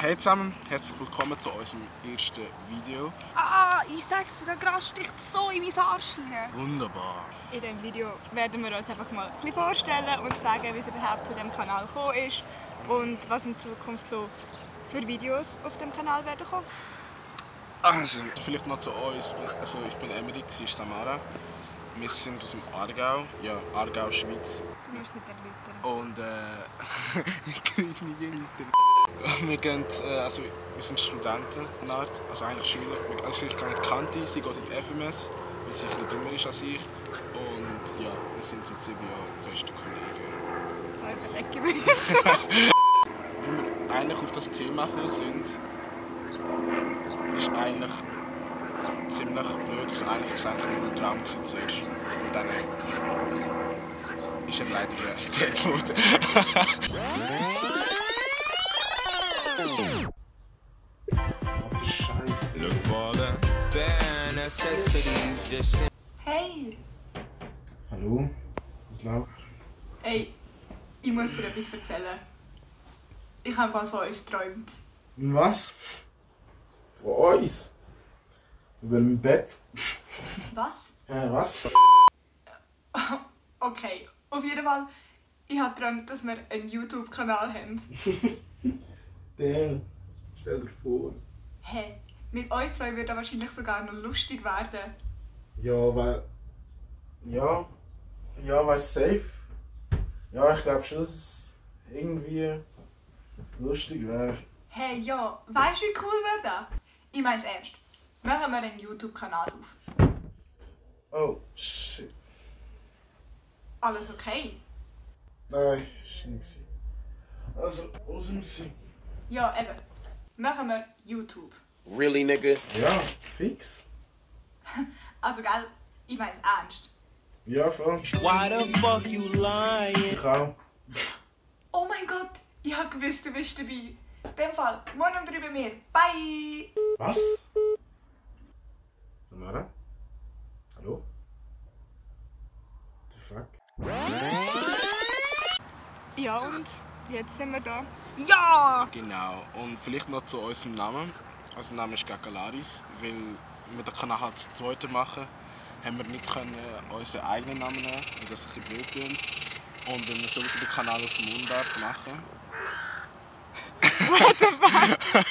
Hey zusammen, herzlich willkommen zu unserem ersten Video. Ich sag's dir, da sticht so in mein Arsch rein. Wunderbar. In diesem Video werden wir uns einfach mal ein bisschen vorstellen und sagen, wie es überhaupt zu diesem Kanal gekommen ist und was in Zukunft so für Videos auf dem Kanal werden kommen. Also, vielleicht noch zu uns. Also, ich bin Emily, sie ist Samara. Wir sind aus dem Aargau, ja, Aargau, Schweiz. Du musst nicht erläutern. Und ich kann nicht erläutern. Wir sind Studenten, also eigentlich Schüler. Also ich gehe in die Kante, sie geht in die FMS, weil sie ein bisschen dümmer ist als ich. Und ja, wir sind seit 7 Jahren beste Kollegen. Da überlegen wir. Wie wir eigentlich auf das Thema gekommen sind, ist eigentlich ziemlich blöd. Es war eigentlich nur ein Traum zuerst. Und dann ist er leider Realität geworden. Scheiße. Look for the bare necessities, just Hey! Hallo? Was läuft? Ey, ich muss dir etwas erzählen. Ich habe mal von uns geträumt. Was? Von uns? Über dem Bett? Was? Was? Okay, auf jeden Fall, ich habe geträumt, dass wir einen YouTube-Kanal haben. Damn. Stell dir vor. Hey, mit uns zwei würde er wahrscheinlich sogar noch lustig werden. Ja, weil. Ja, weil safe. Ja, ich glaube schon, dass es irgendwie lustig wäre. Hey, ja, weißt du, wie cool wäre das? Ich mein's ernst. Machen wir einen YouTube-Kanal auf. Oh, shit. Alles okay? Nein, ist nicht. Also, wo sind wir? Ja, eben. Machen wir YouTube. Really, nigga? Ja, fix. Also, gell, ich mein's ernst. Ja, voll. why the fuck you lying? Ich auch. Oh mein Gott, ich hab gewusst, du bist dabei. In dem Fall, morgen um 3 bei mir. Bye! Was? Samara? Hallo? The fuck? Ja, und jetzt sind wir da. Ja! Genau, und vielleicht noch zu unserem Namen. Unser Name ist Gagalaris, weil wir den Kanal halt das zweite machen, haben wir nicht unseren eigenen Namen nehmen, weil das ein bisschen blöd klingt. Und wenn wir sowieso den Kanal auf Mundart machen. What the fuck?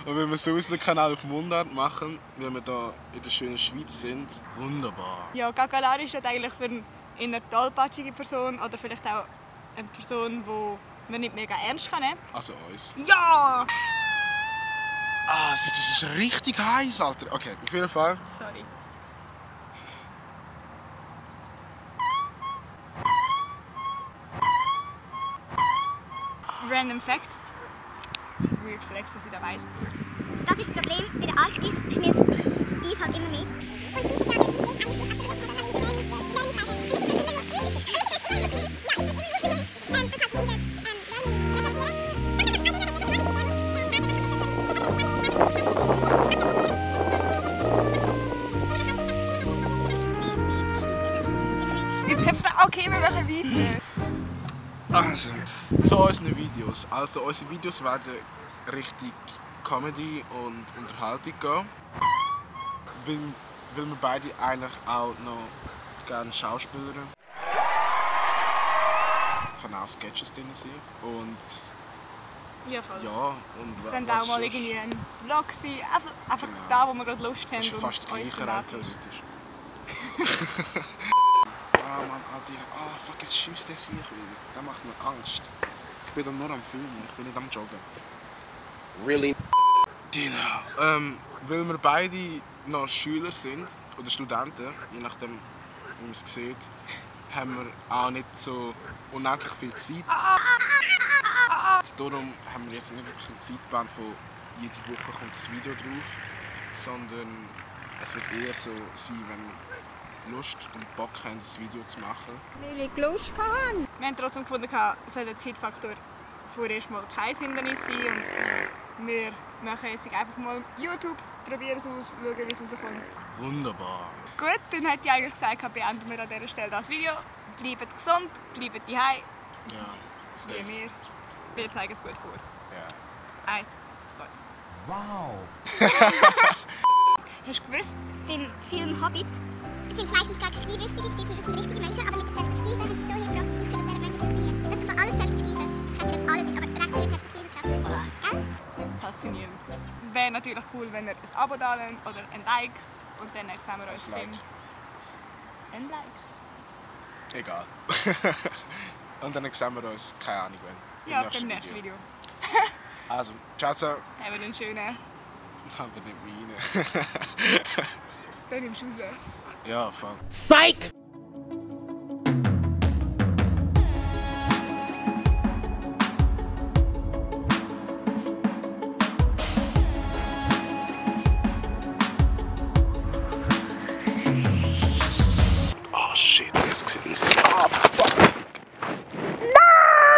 Und wenn wir sowieso den Kanal auf Mundart machen, weil wir hier in der schönen Schweiz sind, wunderbar. Ja, Gagalari steht eigentlich für eine tollpatschige Person oder vielleicht auch eine Person, die man nicht mega ernst nehmen kann. Also uns. Ja! Das ist richtig heiß, Alter. Okay, auf jeden Fall. Sorry. Random Fact. Weird Flex, dass ich das weiss. Das ist das Problem, bei der Arktis schmilzt Eis halt immer mehr. Okay, wir machen weiter. Also, zu unseren Videos. Also, unsere Videos werden richtig Comedy und Unterhaltung gehen. Weil wir beide eigentlich auch noch gerne Schauspieler. Kann auch Sketches drin sein. Und Ja, voll. ja, und Es könnte auch mal irgendwie ein Vlog sein. Einfach Genau. da, wo wir gerade Lust haben. das ist fast das und uns Gleiche rein danach ist. theoretisch. Mann, Alter. Fuck, jetzt schießt der sich wieder. Das macht mir Angst. Ich bin dann nur am Filmen, ich bin nicht am Joggen. Really? Genau. Weil wir beide noch Schüler sind, oder Studenten, je nachdem, wie man es sieht, haben wir auch nicht so unendlich viel Zeit. Darum haben wir jetzt nicht wirklich einen Zeitplan von jede Woche kommt das Video drauf, sondern es wird eher so sein, wenn wir Lust und Bock haben, das Video zu machen. Weil ich Lust habe. Wir haben trotzdem gefunden, soll der Zeitfaktor vorerst mal kein Hindernis sein. Und wir machen jetzt einfach mal YouTube, probieren es aus, schauen, wie es rauskommt. Wunderbar. Gut, dann hätte ich eigentlich gesagt, beenden wir an dieser Stelle das Video. Bleibt gesund, bleibt daheim. Ja, Wie wir. Wir zeigen es gut vor. Ja. 1, Wow. Hast du gewusst, Beim Film Hobbit sind es meistens gar keine Wichtige gewesen, das sind richtige Menschen, aber mit der Perspektive haben sie so hier gebracht, dass es wären Menschen für Kinder. Das ist von alles Perspektive. Ich weiß nicht, ob es alles ist, aber recht viele Perspektiven geschaffen. Gell? faszinierend. Wäre natürlich cool, wenn ihr ein Abo da lasst oder ein Like und dann sehen wir uns Ein Like. Ein Like. Egal. Und dann sehen wir uns, keine Ahnung wann. Ja, beim nächsten Video. Also, ciao zusammen. Haben wir einen schönen. Aber nicht meine. Dann nimmst du raus. Ja, voll. Psych!